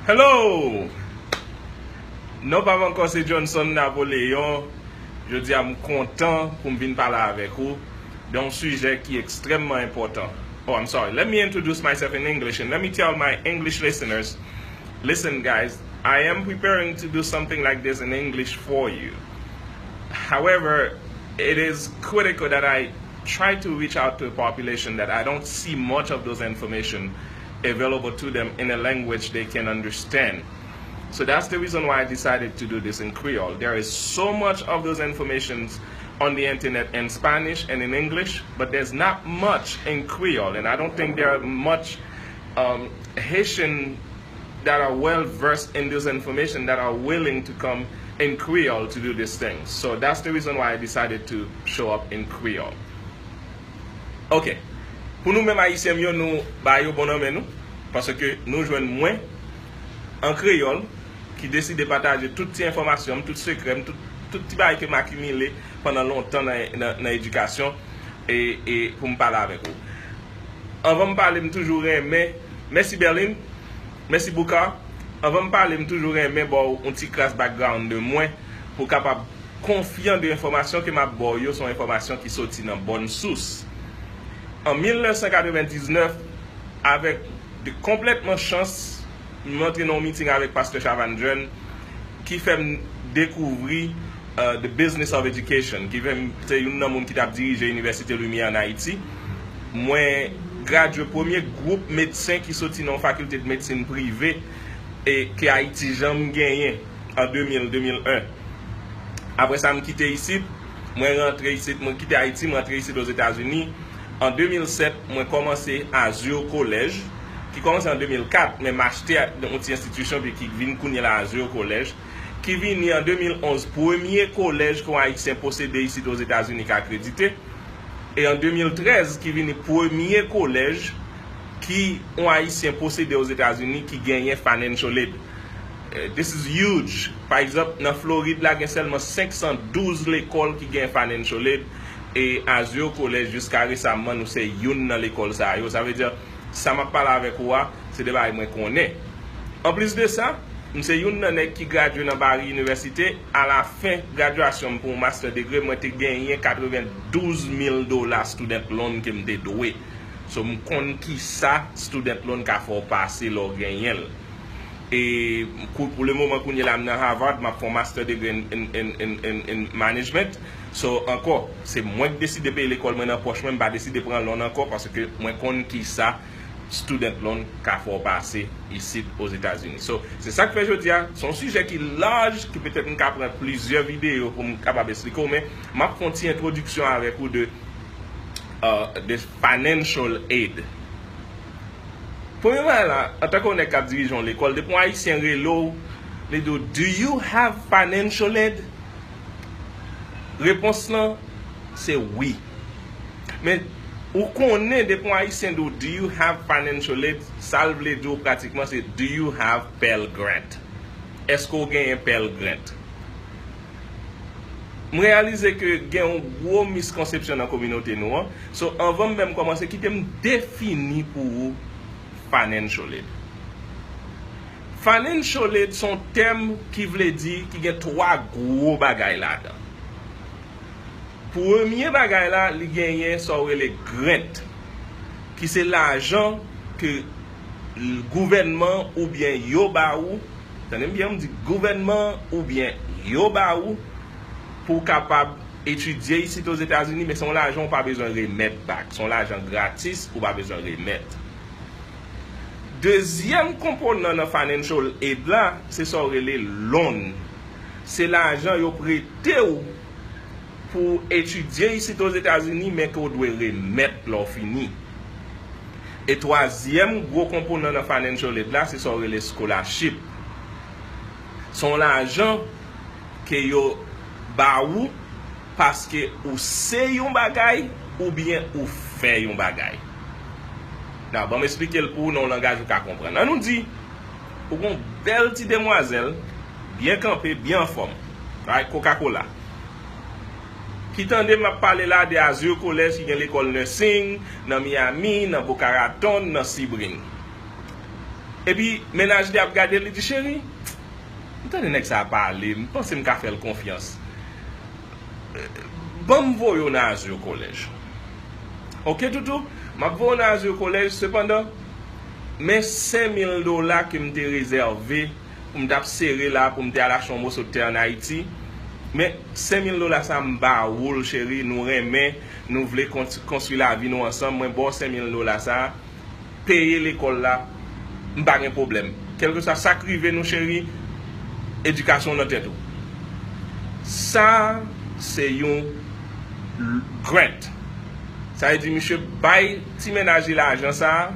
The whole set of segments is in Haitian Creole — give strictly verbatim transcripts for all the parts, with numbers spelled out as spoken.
Hello! Non pa m ankò se Johnson Napoléon. Jodi a m kontan pou m vin pale avèk ou de yon sijè ki ekstrèmman enpòtan. Oh, I'm sorry. Let me introduce myself in English and let me tell my English listeners, listen, guys, I am preparing to do something like this in English for you. However, it is critical that I try to reach out to a population that I don't see much of those information available to them in a language they can understand. So that's the reason why I decided to do this in Creole. There is so much of those informations on the internet in Spanish and in English, but there's not much in Creole, and I don't think there are much um, Haitian that are well versed in this information that are willing to come in Creole to do these things. So that's the reason why I decided to show up in Creole. Ok. Pou nou menm Ayisyen m yo, nou ba yo bon nan men nou. Paske nou jwenn mwen an kreyòl ki deside pataje tout ti enfòmasyon m, tout sekrè m, tout, tout ti bagay ke m akimile pandan lontan nan, nan, nan edikasyon e, e pou m pale avèk ou. Anvan m pale, m toujou renmen, mèsi Berlin, mèsi Bouka. Anvan m pale, m toujou renmen ba w yon ti kras background de mwen pou w kapab konfyan de enfòmasyon ke m ap ba w yo, se yon enfòmasyon ki soti nan bòn sous. An mil nèf san katrevendiznèf, avèk de konplètman chans, m antre nan yon meeting avèk pastè Chavannes Jeune ki fè m dekouvri uh, The Business of Education, ki fè m se youn nan moun ki t ap dirije Inivèsite Limyè ann Ayiti. Mwen gradye premye gwoup medsen ki soti nan yon fakilte de medsin prive e ke Ayiti janm genyen an de mil, de mil en. Apre sa, m kite isit, mwen rantre isit, mwen kite Ayiti, mwen rantre isit Ozetazini. An de mil sèt, mwen kòmanse Azur College, ki kòmanse an de mil kat, men m achte yon ti enstitisyon, pi ki vin kounye la Azur College, ki vini an de mil onz premye kolèj ke yon Ayisyen posede isit Ozetazini k akredite, e an de mil trèz ki vini premye kolèj ki yon Ayisyen posede Ozetazini ki genyen financial aid. Eh, this is huge. Pa egzanp, nan Florid la, gen sèlman senk san douz lekòl ki gen financial aid, e Azur College, jiska resaman, nou se youn nan lekòl sa yo. Sa vle di, sa m ap pale avèk ou a, se de bagay mwen konnen. Anplis de sa, m se youn nan nèg ki gradye nan Barry University. Alafen gradyasyon m pou yon master degree, mwen te genyen katrevendouz mil dola student loan ke m te dwe. So, m konn kisa student loan ka fè w pase lè w genyen l. E pou, pou le moman, kounye la, m nan Harvard, m ap fè yon master degree in, in, in, in, in, in management. So, ankò, se mwen ki deside peye lekòl mwen nan pòch mwen, m pa deside pran loan ankò, paske mwen konn kisa student loan ka fè w pase isit Ozetazini. So, se sa k fè jodi a, se yon sijè ki laj, ki petèt m ka pran plizyè videyo pou m kapab esplike w, men m ap fè yon ti entwodiksyon avèk ou de, uh, de financial aid. Premye bagay la, antanke yon nèg k ap dirije yon lekòl, depi yon Ayisyen rele w, li di w, "Do you have financial aid?" Repons lan, se wi. Men, ou konnen, depi yon Ayisyen di w, "Do you have financial aid?" Sa l vle di w pratikman, se, "Do you have Pell Grant?" Èske w genyen Pell Grant? M reyalize ke gen yon gwo miskonsepsyon nan kominote nou an. So, anvan m menm kòmanse, kite m defini pou ou financial aid. Financial aid se yon tèm ki vle di ki gen twa gwo bagay ladan. Premye bagay la, li genyen sa w rele grant, ki se lajan ke l-, gouvènman oubyen yo ba ou, tande m byen, m di gouvènman oubyen yo ba ou pou w kapab etidye isit Ozetazini, men se yon lajan w pa bezwen remèt back. Se yon lajan gratis, ou pa bezwen remèt. Dezyèm konponan nan financial aid la, se sa w rele loan. Se lajan yo prete w pou w etidye isit Ozetazini, men ke w dwe remèt lè w fini. E twazyèm gwo konponan nan financial aid la, se sa w rele scholarship. Se yon lajan ke yo ba ou paske ou se yon bagay oubyen ou fè yon bagay. Now, ban m esplike l pou ou nan yon langaj ou ka konprann. Ann nou di, ou gon bèl ti demwazèl, byen kanpe, byen anfòm, like Coca-Cola, ki tande m ap pale la de Azur College ki gen lekòl nursing nan Miami, nan Boca Raton, nan Sebring. Epi mennaj li ap gade l, li di, "Cheri, m tande nèg sa a pale, m panse m ka fè l konfyans. Ban m voye w nan Azur College." "Oke, Toutou, m ap voye w nan Azur College, sepandan, men senk mil dola ke m te rezève pou m t ap sere la, pou m te al achte yon moso tè ann Ayiti. Men senk mil dola sa a, m ba ou l, cheri, nou renmen, nou vle konstwi lavi nou ansanm, mwen ba w senk mil dola sa a, peye lekòl la, m pa gen pwoblèm. Kèlkeswa sa k rive nou, cheri, edikasyon w nan tèt ou." Sa a, se yon grant. Sa vle di, misye bay ti mennaj li lajan sa a,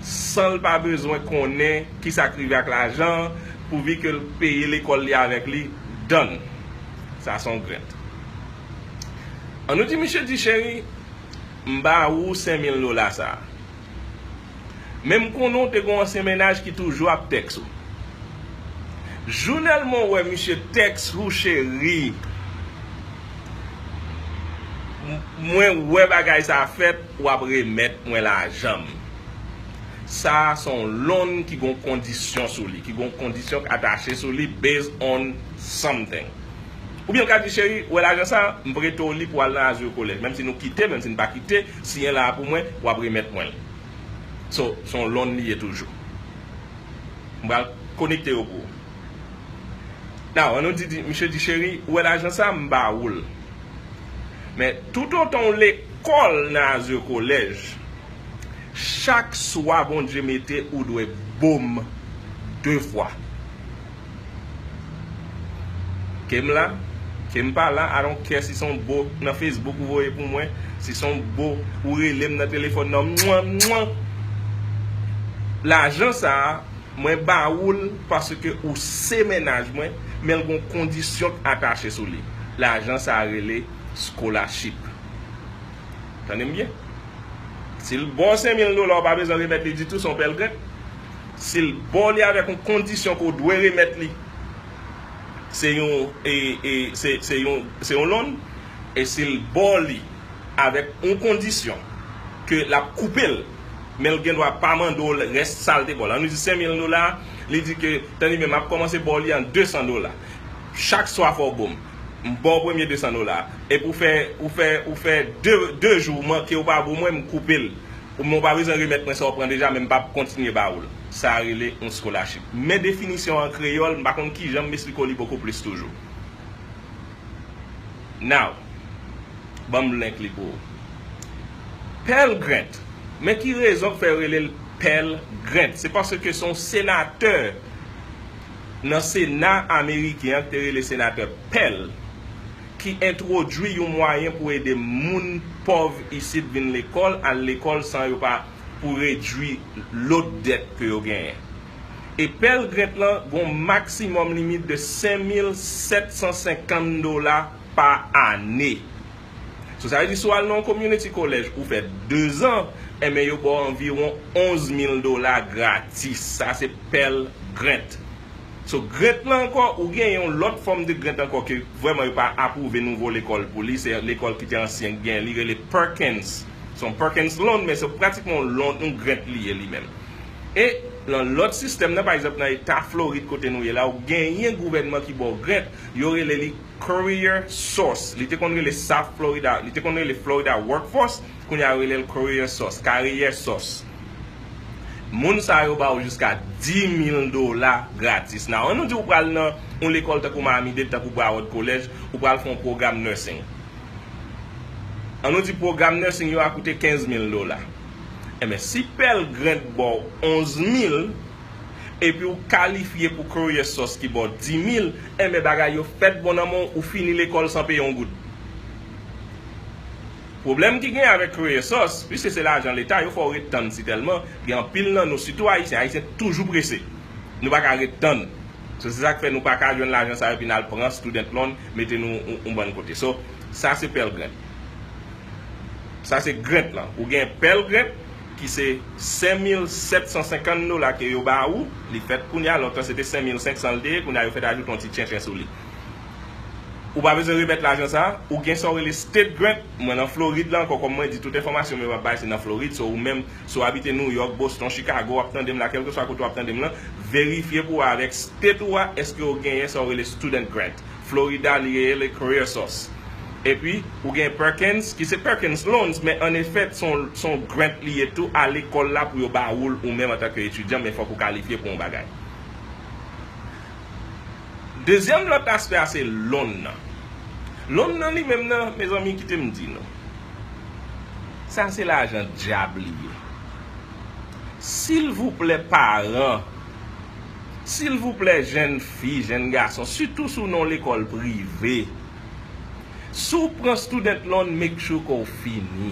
san l pa bezwen konnen kisa k rive ak lajan an, pouvi ke l peye lekòl li avèk li, done. Sa se yon grant. Ann nou di misye di, "Cheri, m ba ou senk mil dola sa a. Men m konnen w te gen yon ansyen mennaj ki toujou ap tèks ou. Jounèlman w wè misye tèks ou, cheri, m-, mwen wè bagay sa a fèt, w ap remèt mwen lajan m." Sa a se yon loan ki gen yon kondisyon sou li, ki gen yon kondisyon k atache sou li based on something. Oubyen l ka di, "Cheri, ou wè lajan sa a, m prete w li pou al nan Azur College. Menm si nou kite, menm si n pa kite, siyen la a pou mwen, w ap remèt mwen l." So, se yon loan li ye toujou. M pral konekte yo pou ou. Now, ann nou di, di, misye di, "Cheri, ou wè lajan sa a, m ba ou l. Men toutotan w lekòl nan Azur College, chak swa Bondye mete, ou dwe bo m de fwa. Ke m la, ke m pa la, I don't care si se yon bo nan Facebook ou voye pou mwen, si se yon bo ou rele m nan telefòn nan, mwan, mwan. Lajan sa a, mwen ba ou l paske ou se mennaj mwen, men l gen yon kondisyon k atache sou li. Lajan sa a rele scholarship." Tande m byen. Si l ba w senk mil dola, ou pa bezwen remèt li ditou, se yon Pell Grant. Si l ba w li avèk yon kondisyon ke w dwe remèt li, se yon, e, e, se, se yon, se yon loan. E si l ba w li avèk yon kondisyon ke l ap koupe l, men l gen dwa pa mande w rès sa l te ba w la. Ann nou di senk mil dola, li di ke, "Tande byen, m ap kòmanse ba w li an de san dola. Chak swa fò w bo m. M ba w premye de san dola. Epi ou fè, ou fè, ou fè de, de jou, manke ou pa bo mwen, m koupe l. Ou, men w pa bezwen remèt mwen sa w pran deja, men m p ap kontinye ba ou l." Sa a rele yon scholarship. Men definisyon an kreyòl, m pa konn kijan m esplike w li bokou plis toujou. Now, ban m link li pou ou. Pell Grant. Men ki rezon k fè yo rele l Pell Grant? Se paske se yon senatè nan Sena ameriken an ki te rele senatè Pell ki entwodui yon mwayen pou ede moun pòv isit vin lekòl, al lekòl san yo pa, pou redui lòt dèt ke yo genyen. E Pell Grant lan gon maksimòm limit de senk mil sèt san senkant dola pa ane. So, sa vle di, si w al nan yon community college, ou fè de zan, enben, yo ba w anviwon onz mil dola gratis. Sa se Pell Grant. So, grant lan ankò, ou gen yon lòt fòm de grant ankò ke vrèman yo pa apwouve nouvo lekòl pou li. Se lekòl ki te ansyen k gen, li rele Perkins. Se yon Perkins loan, men se pratikman yon loan, yon grant li ye li menm. E nan lòt sistèm nan, pa egzanp, nan eta Florid kote nou ye la, ou genyen gouvènman ki ba w grant, yo rele li Career Source. Li te konn rele South Florida, li te konn rele Florida Workforce, kounye a yo rele l Career Source, Kariyè Sòs. Moun sa yo ba w jiska dis mil dola gratis. Now, ann nou di ou pral nan yon lekòl tankou Miami-Dade, tankou Broward College, ou pral fè yon pwogram nursing. Ann nou di pwogram nursing yo a koute kenz mil dola. Enben, si Pell Grant ba w onz mil, epi ou kalifye pou Career Source ki ba w dis mil, enben, bagay yo fèt bon nan men w, ou fini lekòl san peye yon goud. Pwoblèm ki gen avèk Career Source, piske se lajan leta, yo fè w ret tann sitèlman, gen anpil nan nou, sitou Ayisyen, Ayisyen toujou prese. Nou pa ka ret tann. So, se sa k fè nou pa ka jwenn lajan sa yo, epi n al pran student loan, mete nou yon, yon bann kote. So, sa se Pell Grant. Sa se grant lan. Ou gen Pell Grant, ki se senk mil sèt san senkant dola ke yo ba ou. Li fèt kounye a, lontan se te senk mil senk san l te ye, kounye a yo fèk ajoute yon ti tchentchen sou li. Ou pa bezwen remèt lajan sa a. Ou gen sa w rele state grant. Mwen nan Florid la ankò, kòm mwen di, tout enfòmasyon mwen ap bay se nan Florid. So ou menm, si w abite New York, Boston, Chicago, w ap tande m la, kèlkeswa kote w ap tande m lan, verifye pou w avèk state ou a, èske w genyen sa w rele student grant. Florida, li rele Career Source. Epi, ou gen Perkins, ki se Perkins Loans, men an efè, se yon, se yon grant li ye tou a lekòl la pou yo ba ou l ou menm antanke etidyan, men fòk ou kalifye pou yon bagay. Dezyèm lòt aspè a se loan nan. Loan nan li menm nan, mezanmi, kite m di nou. Sa se lajan dyab li ye. Silvouplè, paran, silvouplè, jèn fi, jèn gason, sitou si w nan yon lekòl prive, si w pran student loan, make sure ke w fini.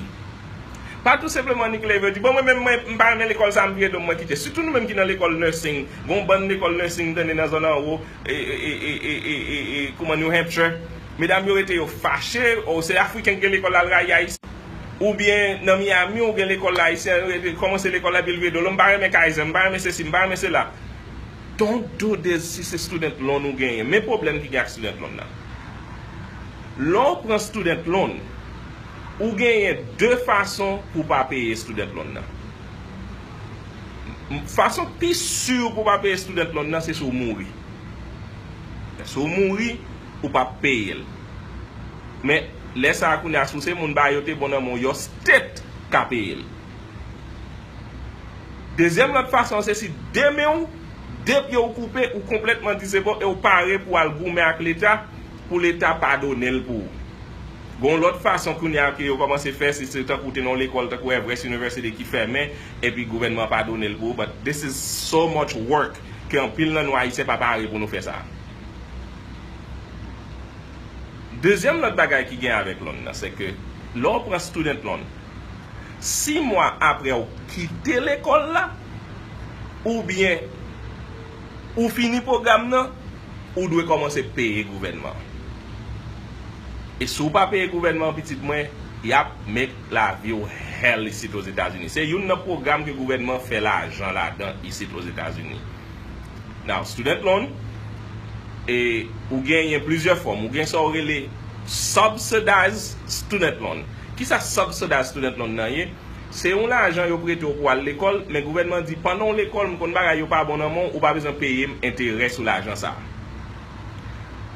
Pa tou senpleman annik leve di, bon, mwen menm, mwen, m pa renmen lekòl sa, m vire do m, mwen kite. Sitou nou menm ki nan lekòl nursing, gon bann lekòl nursing, m tande nan zòn anwo, e, e, kouman, New Hampshire. Medam yo rete yo fache, o se Afriken ki gen lekòl la, l rayi Ayisyen. Oubyen nan Miami, ou gen lekòl la, Ayisyen rete, kòmanse lekòl la, epi l vire do l, m pa renmen Kaizen, m pa renmen sesi, m pa renmen sela. Don't do this si se student loan ou genyen. Men pwoblèm ki gen ak student loan nan. Lè w pran student loan, ou genyen de fason pou w pa peye student loan nan. Fason pi si pou w pa peye student loan nan, se si w mouri. Si w mouri, ou p ap peye l. Men, lè sa a kounye a, si w se moun ba yo te bon nan men w, your state ka peye l. Dezyèm lòt fason, se si de men w, de pye w koupe, ou konplètman disable e w pare pou w al goumen ak Leta, pou Leta padone l pou ou. Gon lòt fason kounye a ke yo kòmanse fè, se, se tankou w te nan yon lekòl, tankou Everest University ki fèmen, epi gouvènman padone l pou ou, but this is so much work ke anpil nan nou Ayisyen pa pare pou nou fè sa. Dezyèm lòt bagay ki gen avèk loan nan, se ke lè w pran student loan, sis mwa apre w kite lekòl la, oubyen ou fini pwogram nan, ou dwe kòmanse peye gouvènman. E si w pa peye gouvènman, pitit mwen, y ap make lavi w hell isit Ozetazini. Se youn nan pwogram ke gouvènman fè lajan ladan isit Ozetazini. Now, student loan, e, ou genyen plizyè fòm. Ou gen sa w rele subsidized student loan. Kisa subsidized student loan nan ye? Se yon lajan yo prete w pou w al lekòl, men gouvènman di, pandan w lekòl, m konn bagay yo pa bon nan men w, ou pa bezwen peye m enterè sou lajan sa a.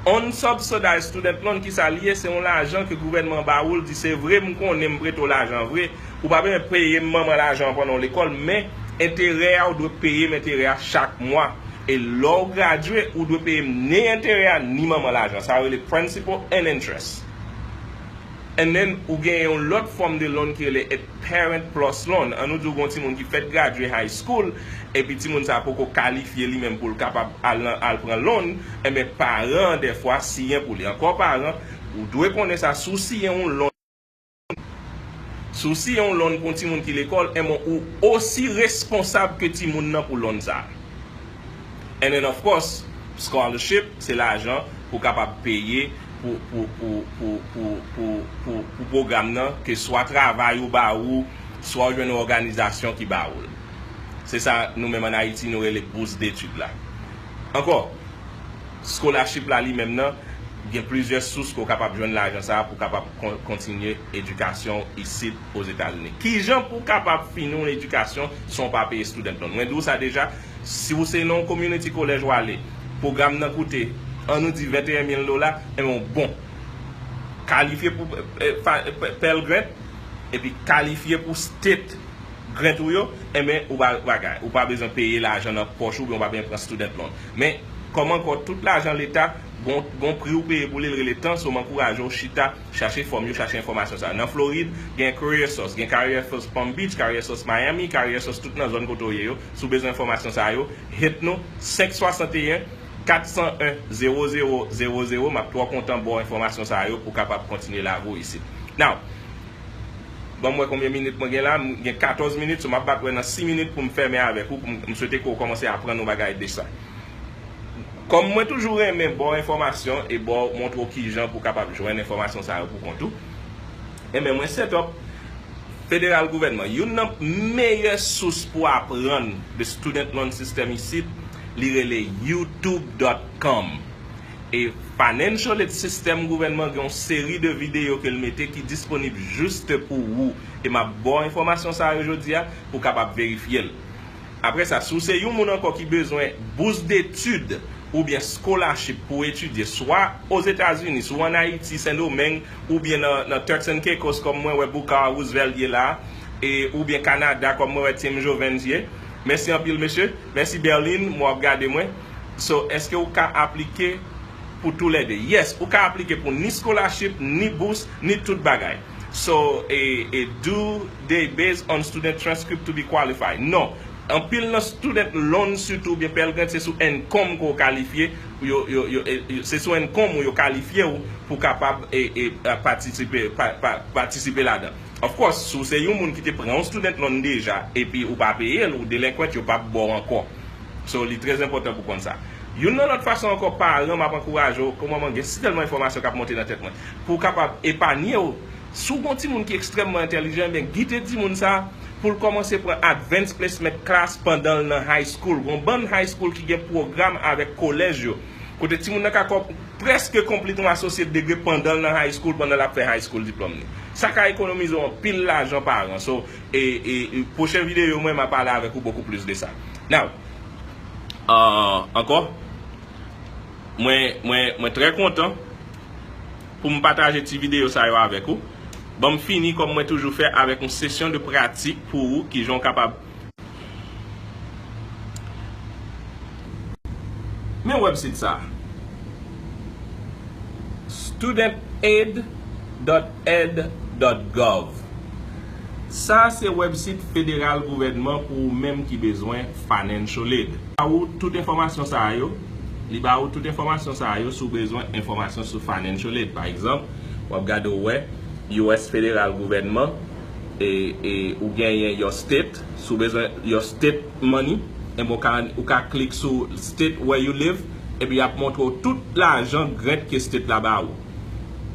Unsubsidized student loan, kisa li ye? Se yon lajan ke gouvènman ba ou l, di, se vre, m konnen m prete w lajan vre, ou pa bezwen peye m manman lajan an pandan w lekòl, men enterè a, ou dwe peye m enterè a chak mwa. E lè w gradye, ou dwe peye m ni enterè a, ni manman lajan. Sa yo rele principal and interest. And then, ou gen yon lòt fòm de loan ki rele a Parent Plus Loan. An nou di w gen yon timoun ki fèk gradye high school, epi timoun sa a poko kalifye li menm pou l kapab al, al pran loan, enben, paran an dèfwa siyen pou li. Ankò paran, ou dwe konnen sa, si w siyen yon loan, si w siyen yon loan pou yon timoun ki lekòl, enben, ou osi responsab ke timoun nan pou loan sa a. And then, of course, scholarship, se lajan pou kapab peye pou, pou, pou pwogram nan, ke swa travay ou ba ou, swa w jwenn yon òganizasyon ki ba ou l. Se sa nou menm ann Ayiti, nou rele bourse d'études la. Ankò, scholarship la li menm nan, gen plizyè sous ke w kapab jwenn lajan sa a pou w kapab kon-, kontinye edikasyon w isit Ozetazini. Kijan pou w kapab fini yon edikasyon san w pa peye student loan? Mwen di w sa deja, si w se nan yon community college w ale, pwogram nan koute, an nou di venteyen mil dola, enben w bon. Kalifye pou, eh, fa-, eh, Pell Grant, epi kalifye pou state grant ou yo, enben, ou pa, bagay, ou pa bezwen peye lajan nan pòch ou, oubyen ou pa bezwen pran student loan. Men, kòm ankò tout lajan leta, gon, gon pri ou peye pou li, l rele tan, so m ankouraje w chita, chache fòm yo, chache enfòmasyon sa. Nan Florid, gen Career Source, gen Career Source Palm Beach, Career Source Miami, Career Source tout nan zòn kote w ye yo. Si w bezwen enfòmasyon sa yo, hit nou, senk swasanteyen, kat san en, zewo zewo zewo zewo. M ap twò kontan ba w enfòmasyon sa yo pou w kapab kontinye lavi w isit. Now, ban m wè konbyen minit mwen gen la. M gen katòz minit, so m ap bat wè nan sis minit pou m fèmen avèk ou, pou m, m swete ke w kòmanse aprann yon bagay de sa. Kòm mwen toujou renmen ba w enfòmasyon e ba w, montre w kijan pou w kapab jwenn enfòmasyon sa yo pou kont ou, enben, mwen set up federal gouvènman. Youn nan meyè sous pou aprann de student loan system isit, li rele youtube dot com. E Financial Aid System gouvènman gen yon seri de videyo ke l mete ki disponib jis pou ou. E m ap ba w enfòmasyon sa yo jodi a pou w kapab verifye l. Apre sa, si w se yon moun ankò ki bezwen bous detid oubyen scholarship pou w etidye, swa Ozetazini, swa ann Ayiti, Sendomeng, oubyen nan, nan Turks and Caicos, kòm mwen wè Boucar Roosevelt ye la, e, oubyen Kanada, kòm mwen wè Tim Jovens ye. Mèsi anpil, mesye. Mèsi, Berlin, mwen w ap gade mwen. So, èske w ka aplike pou toulède? Yes, ou ka aplike pou ni scholarship, ni bous, ni tout bagay. So, e, e do they base on student transcript to be qualified? Non. Anpil nan student loan sitou oubyen Pell Grant se sou income ke w kalifye, yo, yo, yo, e, yo, se sou income ou yo kalifye w pou kapab e, e, a, patisipe, pa, pa, patisipe ladan. Of course, si w se yon moun ki te pran yon student loan deja epi ou pa peye l, ou delenkwent, yo p ap ba w ankò. So, li trè enpòtan pou konn sa. Youn nan lòt fason ankò, paran, m ap ankouraje w, kòman mwen gen si tèlman enfòmasyon k ap monte nan tèt mwen, pou w kapab epanye w. Si w gen yon timoun ki ekstrèmman entèlijan, ebyen, gide timoun sa a pou l kòmanse pran advanced placement class pandan l nan high school. Gen yon bann high school ki gen pwogram avèk kolèj yo, kote timoun nan ka kò-, prèske complete yon associate degree pandan l nan high school, pandan l ap fè high school diplòm li. Sa ka ekonomize w anpil lajan paran. So, e, e, e pwochen videyo mwen, m a pale avèk ou bokou plis de sa. Now, uh, ankò, mwen, mwen, mwen trè kontan pou m pataje ti videyo sa yo avèk ou. Ban m fini, kòm mwen toujou fè, avèk yon sesyon de pratik pou ou, kijan w kapab Men website sa. student aid dot ed dot gov. Sa se website federal gouvènman pou ou menm ki bezwen financial aid. Ba ou tout enfòmasyon sa yo. Li ba ou tout enfòmasyon sa yo si w bezwen enfòmasyon sou financial aid. Pa egzanp, w ap gade w wè U S federal gouvènman e, e ou genyen your state, si w bezwen your state money, enben ou ka, ou ka klik sou state where you live, epi y ap montre w tout lajan grant ke state la ba ou.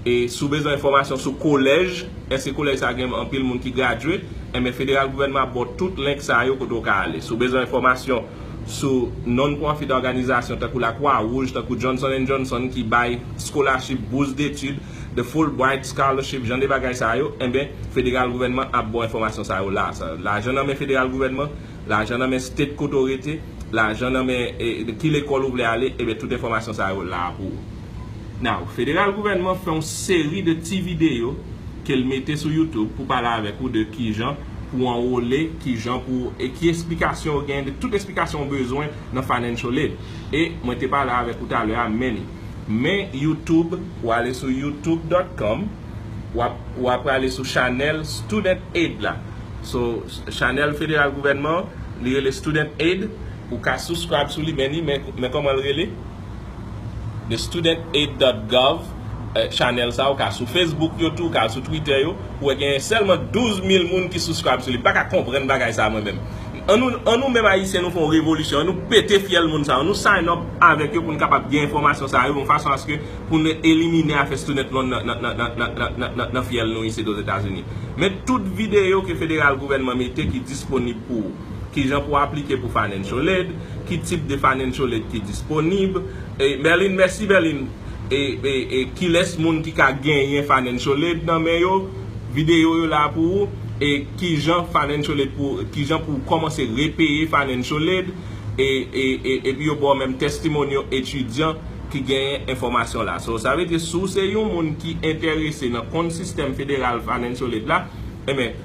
E si w bezwen enfòmasyon sou kolèj, èske kolèj sa gen anpil moun ki gradye, enben federal gouvènman ap ba w tout link sa yo kote w ka ale. Si w bezwen enfòmasyon sou non-profit òganizasyon tankou Lakwa Wouj, tankou Johnson and Johnson ki bay scholarship, bous detid, the Fulbright scholarship, jan de bagay sa yo, enben, federal gouvènman ap ba w enfòmasyon sa yo la. Sa, lajan nan men federal gouvènman, lajan nan men state kote w rete, lajan nan men, e, ki lekòl ou vle ale, enben, tout enfòmasyon sa yo la pou ou. Now, federal gouvènman fè yon seri de ti videyo ke l mete sou YouTube pou pale avèk ou de kijan pou w anwole, kijan pou, e ki esplikasyon w gen, de tout esplikasyon w bezwen nan financial aid. E mwen te pale avèk ou talè a, men li. Men YouTube, w ale sou youtube dot com, w ap, w ap prale sou chanèl Student Aid la. So, chanèl federal gouvènman, li rele Student Aid, ou ka subscribe sou li, men li, men, men kòman l rele? The student aid dot gov, eh, chanèl sa, ou ka sou Facebook yo tou, ou ka sou Twitter yo, ou wè genyen sèlman douz mil moun ki subscribe sou li. M pa ka konprann bagay sa mwen menm. An nou, an nou menm Ayisyen, nou fè yon revolisyon, an nou pete fyèl moun sa, an nou sign up avèk yo pou n kapab gen enfòmasyon sa yo, yon fason aske pou n elimine afè student loan nan, nan, nan fyèl nou isit Ozetazini. Men tout videyo ke federal gouvènman mete ki disponib pou ou. Kijan pou w aplike pou financial aid, ki tip de financial aid ki disponib. E, Berlin, mèsi Berlin. E, e, e kilès moun ki ka genyen financial aid nan men yo, videyo yo la pou ou, e kijan financial aid pou, kijan pou w kòmanse repeye financial aid, e, e, e, epi yo ba w menm testimony etidyan ki genyen enfòmasyon la. So, sa vle di, si w se yon moun ki enterese nan konn sistèm federal financial aid la, enben,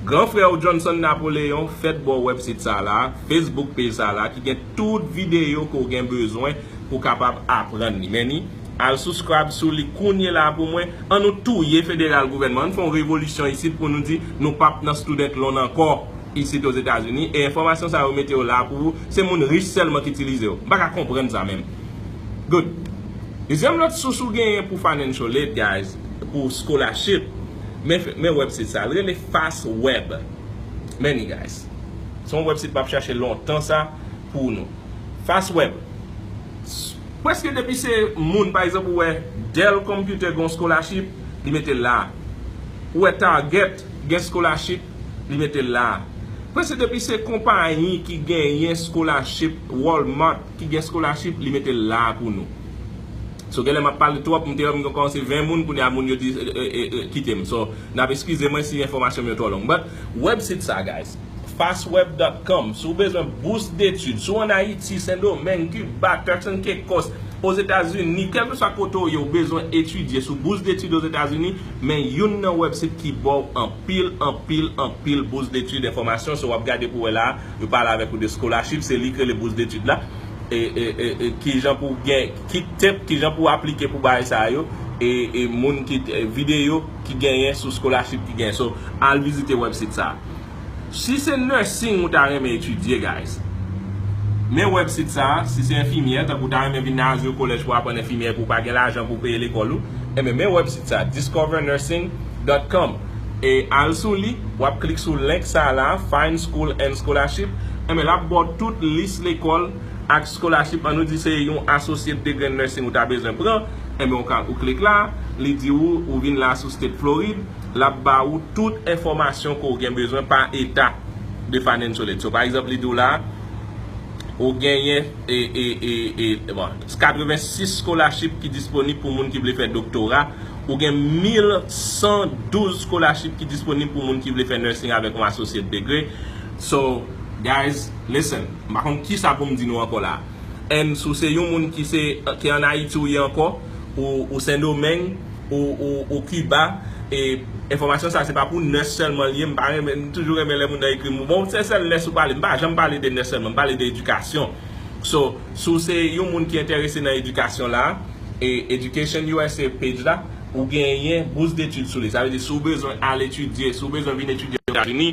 gran frè w Johnson Napoleon fèt ba w website sa la, Facebook page sa la, ki gen tout videyo ke w gen bezwen pou w kapab aprann li. Men ni, al subscribe sou li kounye la pou mwen. An nou touye federal gouvènman. An n fè yon revolisyon isit pou nou di nou p ap nan student loan ankò isit Ozetazini. E enfòmasyon sa yo mete yo la pou ou. Se moun rich sèlman ki itilize yo. M pa ka konprann sa menm. Good. Dezyèm lòt sous ou genyen pou financial aid, guys, pou scholarship, men, men website sa, l rele FastWeb. Men ni, guys. Se yon website m ap chache lontan sa pou nou. FastWeb. Prèske depi se moun, pa egzanp, ou wè Dell Computer gen yon scholarship, li mete l la. Ou wè Target gen scholarship, li mete l la. Prèske depi se konpayi ki genyen scholarship, Walmart ki gen scholarship, li mete l la pou nou. So, genlè m ap pale twòp, m te wè m gen kòmanse ven moun, kounye a moun yo di, e, e, e, kite m. So, n ap eskize mwen si enfòmasyon m yo twò long. But, website sa, guys, fastweb dot com. Si w bezwen bous detid, si w ann Ayiti, Sendomeng, Kiba, Turks and Caicos, Ozetazini, kèlkeswa kote w ye, w bezwen etidye sou bous detid Ozetazini, men youn nan website ki ba w anpil, anpil, anpil bous detid enfòmasyon. So, w ap gade pou wè la, yo pale avèk ou de scholarship, se li k rele bous detid la. E, e, e, e, kijan pou gen, ki tip, kijan pou aplike pou bagay sa yo, e, e moun ki, e, videyo ki genyen sou scholarship ki genyen. So, al vizite website sa. Si se nursing ou ta renmen etidye, guys, men website sa, si se enfimyè, tankou w ta renmen vin nan Azur College pou aprann enfimyè, pou w pa gen lajan pou w peye lekòl ou, enben, men website sa, discover nursing dot com. E al sou li, w ap klik sou link sa la, Find School and Scholarship. Enben, l ap ba w tout lis lekòl ak scholarship. An nou di se yon associate degree in nursing ou ta bezwen pran. Enben, ou ka, ou klik la, li di ou, ou vin la sou State Florid, l ap ba ou tout enfòmasyon ke w gen bezwen pa eta de financial aid. So, pa egzanp, li di w la, ou genyen, e, e, e, e, bon, katrevensis scholarship ki disponib pou moun ki vle fè doktora. Ou gen mil san douz scholarship ki disponib pou moun ki vle fè nursing avèk yon associate degree. So, guys, listen, m pa konn kisa pou m di nou ankò la. And si w se yon moun ki se, ki ann Ayiti ou ye ankò, ou, ou Sendomeng, ou, ou, ou Kiba, e enfòmasyon sa se pa pou nurse sèlman li ye, m pa renmen, m toujou renmen lè moun nan ekri m, bon, se sèl nurse ou pale, m pa janm pale de nurse sèlman, m pale de edikasyon. So, si w se yon moun ki enterese nan edikasyon la, e Education U S A page la, ou genyen bous detid sou li. Sa vle di, si w bezwen al etidye, si w bezwen vin etidye Ozetazini,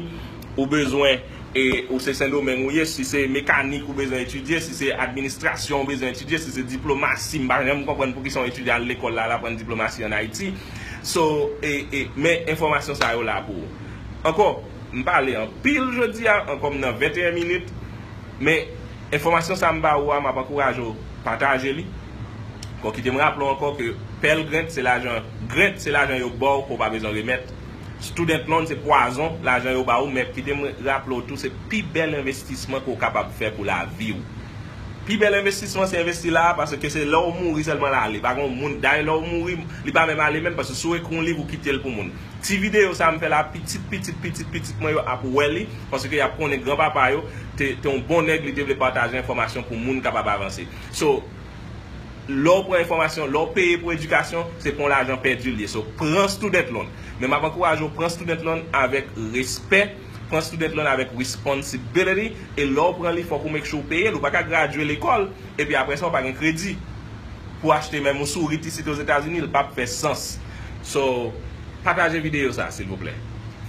ou bezwen, e ou se Sendomeng ou ye, si se mekanik ou bezwen etidye, si se administrasyon ou bezwen etidye, si se diplomasi, m pa janm konprann poukisa yon etidyan al lekòl la, al aprann diplomasi ann Ayiti. So, e, e, men enfòmasyon sa yo la pou ou. Ankò, m pale anpil jodi a, ankò m nan venteyen minit, men enfòmasyon sa m ba ou a, m ap ankouraje w pataje li. Bon, kite m raple w ankò ke Pell Grant se lajan, grant se lajan yo ba w ke w pa bezwen remèt. Student loan se pwazon, lajan yo ba ou, men kite m raple w tou, se pi bèl envestisman ke w kapab fè pou lavi w. Pi bèl envestisman se envesti la, paske se lè w mouri sèlman l ale. Pa gen yon moun, dayè lè w mouri, li pa menm ale menm, paske si w ekri yon liv, ou kite l pou moun. Ti videyo sa m fè la, pitit, pitit, pitit, pitit mwen yo ap wè li, paske y ap konnen granpapa yo te, te yon bon nèg, li te vle pataje enfòmasyon pou moun kapab avanse. So, lè w pran enfòmasyon, lè w peye pou edikasyon, se pa yon lajan pèdi l ye. So, pran student loan. Men m ap ankouraje w pran student loan avèk respè, pran student loan avèk responsibility, e lè w pran li, fòk ou make sure w peye l. Ou pa ka gradye lekòl, epi apre sa, w pa gen kredi pou achte menm yon sourit isit Ozetazini, l p ap fè sans. So, pataje videyo sa, silvouplè.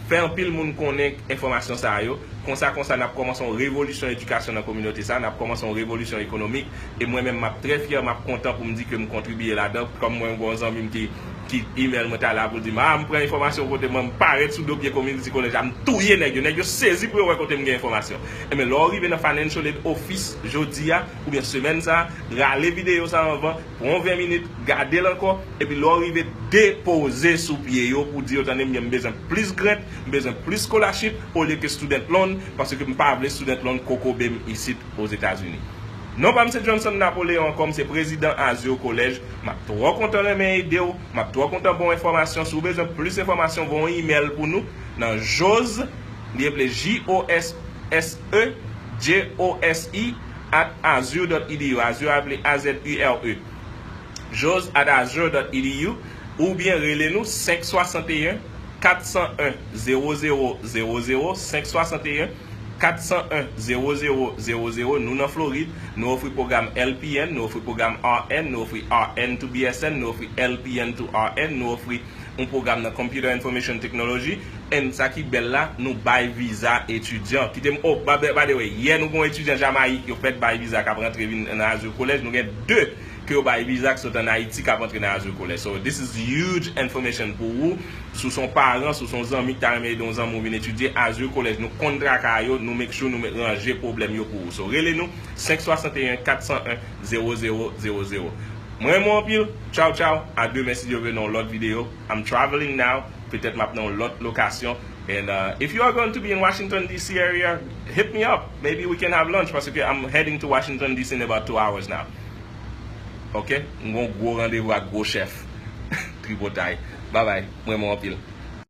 Fè anpil moun konnen enfòmasyon sa yo. Konsa, konsa, n ap kòmanse yon revolisyon edikasyon nan kominote sa, n ap kòmanse yon revolisyon ekonomik. E mwen menm, m ap trè fyè, m ap kontan pou m di ke m kontribye ladan. Kòm mwen, gen yon zanmi m ki, ki imèl mwen talè a pou l di m, a, m pran enfòmasyon kote mwen, m parèt sou do pye community college la, m touye nèg yo. Nèg yo sezi pou yo wè kote m gen enfòmasyon. Enben, lè w rive nan Financial Aid Office jodi a, oubyen semèn sa, rale videyo sa anvan, pran ven minit, gade l ankò, epi lè w rive depoze sou pye yo pou di yo, tande m byen, m bezwen plis grant, m bezwen plis scholarship, olye ke student loan, paske m pa vle student loan kokobe m isit Ozetazini. Non pa m se Johnson Napoleon, ankò m se prezidan Azur College, m ap twò kontan renmen ede w, m ap twò kontan ba w enfòmasyon, si w bezwen plis enfòmasyon, voye yon imèl pou nou nan Jose, li eple J O S S E, J O S E, at azur dot edu, Azur eple A Z U R E. Jose at azur dot edu, oubyen rele nou senk swasanteyen, kat san en, zewo zewo zewo zewo, senk swasanteyen, kat san en, zewo zewo zewo zewo. Nou nan Florid, nou ofri pwogram L P N, nou ofri pwogram R N, nou ofri R N to B S N, nou ofri L P N to R N, nou ofri yon pwogram nan Computer Information Technology, and sa ki bèl la, nou bay viza etidyan. Kite m, oh, by, by the way, yè nou gen yon etidyan Jamayik, yo fèk bay viza k ap rantre vin nan Azur College, nou gen de ke yo bay viza k sot ann Ayiti k ap antre nan Azur College. So, this is huge information pou ou. Si w se yon paran, si w se yon zanmi ki ta renmen ede yon zanmi w vin etidye, Azur College, nou konn traka yo, nou make sure nou met, ranje pwoblèm yo pou ou. So, rele nou, senk swasanteyen, kat san en, zewo zewo zewo zewo. Mwen renmen w anpil. Tchaw, tchaw. A demen, si Dye vle, nan yon lòt videyo. I'm traveling now. Petèt m ap nan yon lòt lokasyon. And, uh, if you are going to be in Washington, D C area, hit me up. Maybe we can have lunch, paske I'm heading to Washington, D C in about two hours now. Ok, m gon gwo randevou ak gwo chèf. Tripotay. Babay, m renmen w anpil.